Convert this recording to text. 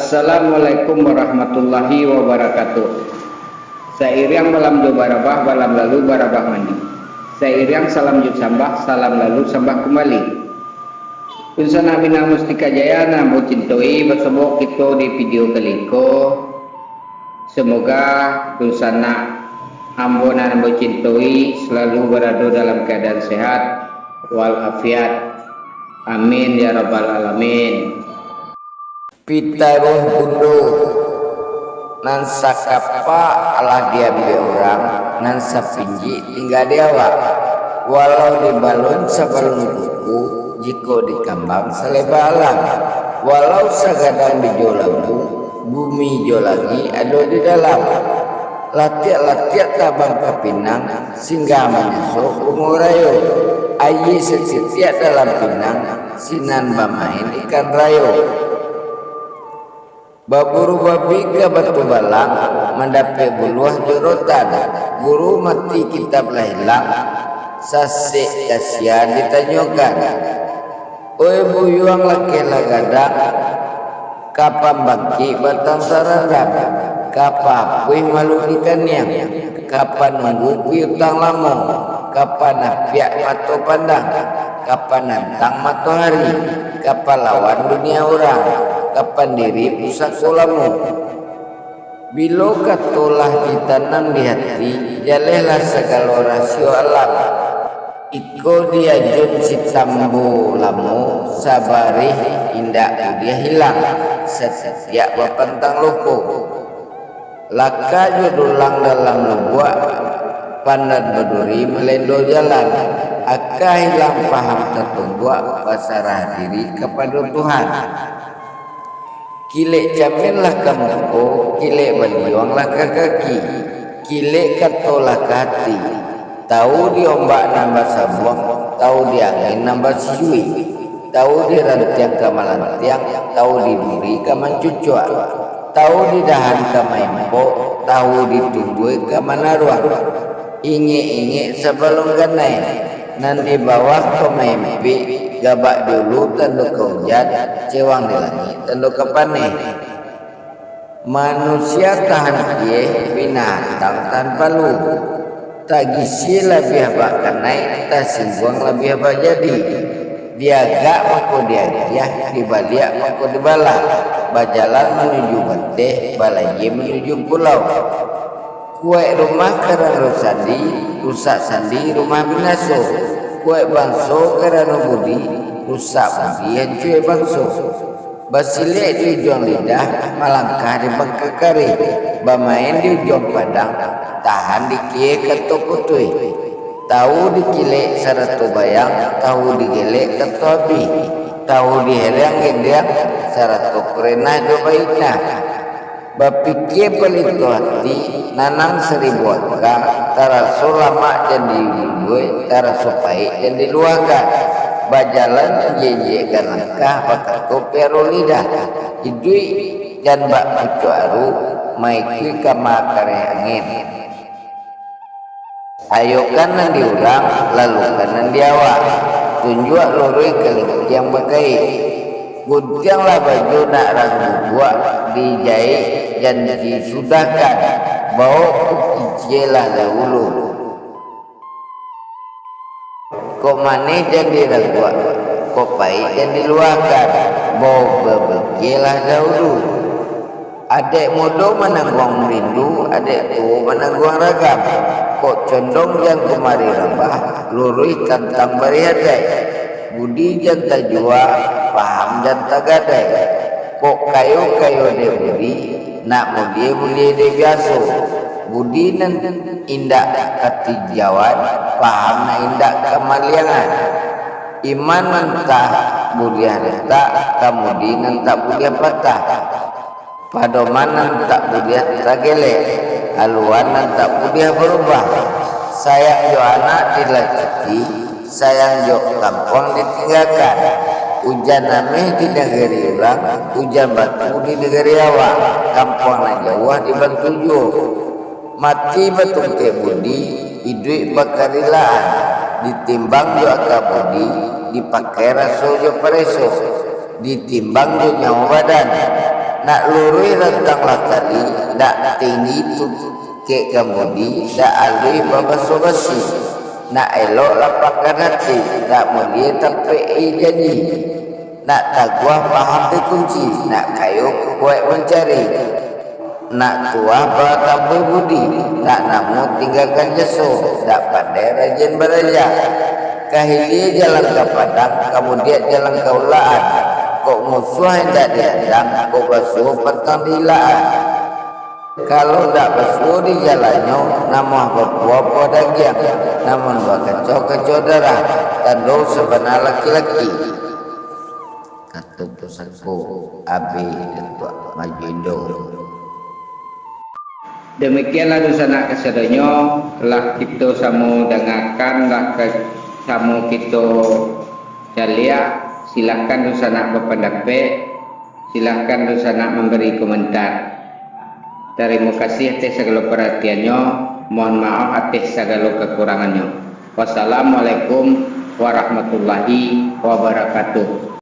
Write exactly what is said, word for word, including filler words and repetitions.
Assalamualaikum warahmatullahi wabarakatuh. Sairiang balam jo barabah, balam lalu barabah mandi. Sairiang salam jo sambah, salam lalu sambah kumbali. Dunsanak Minang Mustika Jaya nan ambo cintoi, basobok kito di video kali ko. Semoga dunsanak ambo nan ambo cintoi selalu barado dalam keadaan sehat walafiat. Amin ya rabbal alamin. Pitaruah bundo, nan sakapak alah diambiak urang, nan sapinjik tingga di awak. Walau dibalun sabalun kuku, jikok dikambang saleba alam. Walau sagadang bijo labu, bumi jo langik ado di dalam. Latiak-latiak tabang ka pinang, singgah manyaso bungo rayo. Aia satitiak dalam pinang, sinan bamain ikan rayo. Baburu babi ka Batubalang, mandapek buluah jo rotan. Guru mati kitab lah ilang, sasek kasian ditanyokan. Oi buyuang lakeh lah gadang, kapan bangkik batang sarandam, ka papuih malu dikaniang, kapan nunggu piutang lamo, kapan apiak mato pandang, kapan nantang matoari, kapan lawan dunia urang, kapan diri pusako lamo. Bilo kato lah ditanam di hati, jalehlah sagalo rasio alam. Iko diajun si tambo lamo, sabarih indak buliah ilang, satitiak bapantang loko. Laka jo dulang dalam lubuak, pandan baduri malendo jalan, aka ilang paham tatumbuak, basarah diri kapado Tuhan. Kilek camin lah ka muko, kilek baliuang lah ka kaki, kilek kato lah ka ati. Tau di ombak nan basabuang, tau di angin nan basijuik, tau di rantiang ka malantiang, tau di duri ka mancucuak, tau di dahan ka maimpok, tau di tumbuah ka manaruang. Ingek-ingek sabalun ganai, nan di bawah ka maimpik, gabak di ulu tando ka ujan, cewang di langik tando ka paneh. Manusia tahan kieh, binatang tahan palu. Tagisia labiah bak kanai, tasingguang labiah bak jadi. Diagak mako diagiah, dibaliak mako dibalah. Bajalan manuju bateh, balayia manuju pulau. Kuaik rumah karano sandi, rusak sandi rumah binaso. Kuaik banso karano budi, rusak budi hancuai banso. Basilek di ujuang lidah, malangkah di bangka kareh, bamain di ujuang padang, tahan di kieh kato putuih. Tau dikilek sarato bayang, tau digelek kato abih, tau diherang gendeang, sarato kurenah jo bainah. Bapikia palito ati, nanang saribu aka, taraso lamak jan diujuik, taraso paik jan diluahkan. Bajalan injek-injekkan langkah, bakato piaro lidah. Iduik jan bak pucuak aru, maikuik kama kareh angin. Ayokan nan di urang, lalukan nan di awak. Tunjuak luruih ka guntiang bakaik. Guntiang lah baju nak ragu buak, dijaik jan disudahkan. Bawok kukicelah dahulu. Kok manih jan diraguak, kok paik jan diluahkan. Bawok bapikialah dahulu. Adek mudo manangguang rindu, adek tuo manangguang ragam. Kok condong jan kumari rabah, luruih tantang barih adek. Budi jan tajua, paham jan tagadai. Kok kayo-kayo dek budi, nak mulie-mulie dek biaso. Budi nan indak katinjauan, paham nan indak kamaliangan. Iman nan tak buliah retak, kamudi nan tak buliah patah. Padoman nan tak buliah tagelek, haluan nan tak buliah barubah. Sayang jo anak dilakati, sayang jo kampuang ditinggakan. Ujan ameh di nagari urang, ujan batu di nagari awak, kampuang nan jauah dibantu juo. Mati batungkek budi, iduik bakarilaan, ditimbang jo aka budi, dipakai raso jo pareso, ditimbang jo nyawo badan. Nak luruih rantang lah tali, nak tinggi tukek kamudi, nak aluih babaso basi, nak elok lapangkan ati, nak mulie tapek-i janji, nak taguah paham dikunci, nak kayo kukuaik mancari, nak tuah batambuih budi, nak namuah tinggakan jaso, nak pandai rajin baraja. Ka hilia jalan ka padang, ka mudiak jalan ka ulaan. Kok musuah indak diandang, kok basuo pantang diilaan. Kalau ndak basuo di jalannyo, namuah bapuah-puah dagiang, namun bakaco-kaco darah, tando sabana laki-laki. Kato pusako, abih Datuak Majuindo. Demikianlah dunsanak kasadonyo, lah kito samo dangakan, lah ka-, samo kito caliak. Silahkan dunsanak bapandapek, silahkan dunsanak mambari komentar. Tarimo kasih ateh sagalo paratiannyo, mohon maaf ateh sagalo kakurangannyo. Wassalamualaikum warahmatullahi wabarakatuh.